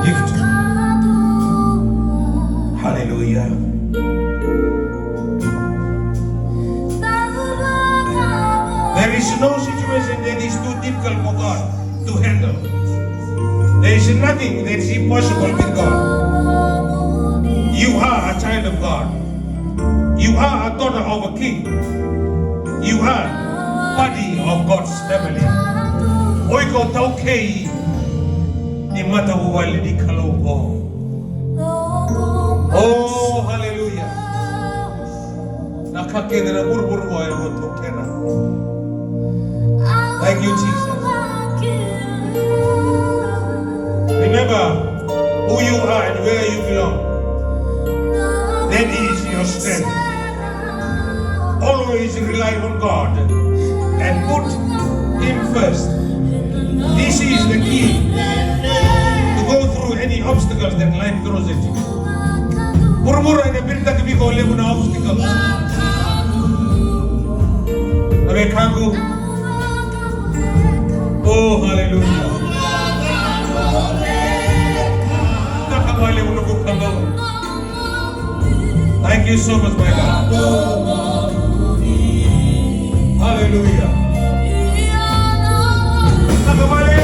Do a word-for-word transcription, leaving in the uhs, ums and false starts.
Gift. Hallelujah. There is no situation that is too difficult for God to handle. There is nothing that is impossible with God. You are a child of God. You are a daughter of a king. You are body of God's family. O iko taukei ni matavuvale ni Kalou qo. Oh, hallelujah. Na ka kece na vuravura qo e rua taukena. Thank you, Jesus. Remember who you are and where you belong. That is your strength. Always rely on God and put Him first. This is the key to go through any obstacles that life throws at you. Vuravura ena viritaki vei iko levu na obstacles. Na wekaqu. Oh, hallelujah. Vinaka vakalevu noqu Kalou. Thank you so much, my God. Hallelujah. Vinaka vakalevu.